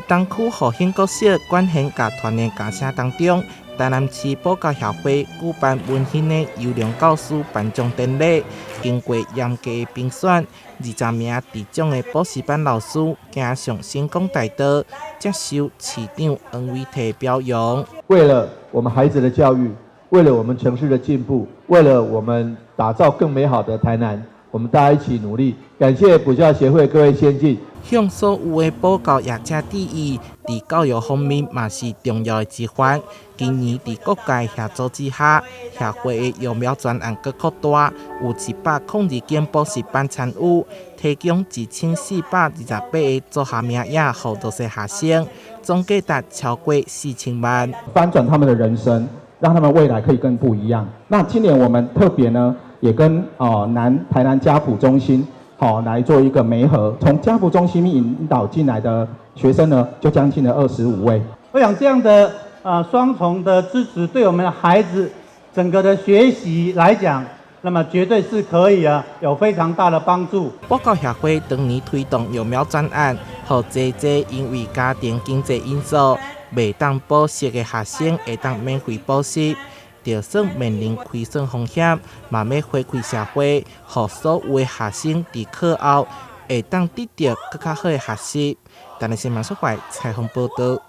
東區復興國小管弦樂團的歌聲當中，台南市補教協會舉辦溫馨的優良教師頒獎典禮。經過嚴格的評選，20名得獎的補習班老師行上星光大道，接受市長黃偉哲表揚。為了我們孩子的教育，為了我們城市的進步，為了我們打造更美好的台南，我們大家一起努力。感謝補教協會各位先進。向所有的補教業者致意，佇教育方面嘛是重要的一環。今年佇各界協助之下，協會的育苗專案閣擴大，有102間補習班參與，提供1428個組合名額予弱勢學生，總價值超過4000萬。翻轉他們的人生，讓他們未來可以更不一樣。那今年我們特別呢，也跟南台南家輔中心，好來做一個媒合，從家輔中心引導進來的學生呢，就將近了25位。我想這樣的雙重的支持，對我們的孩子整個的學習來講，那麼絕對是可以啊，有非常大的幫助。補教協會當年推動育苗專案，予濟濟因為家庭經濟因素袂當補習的學生會當免費補習，就算面臨虧損風險，嘛欲回饋社會，予所有的學生佇課後會當得著閣較好的學習。台南新聞蘇懷採訪報導。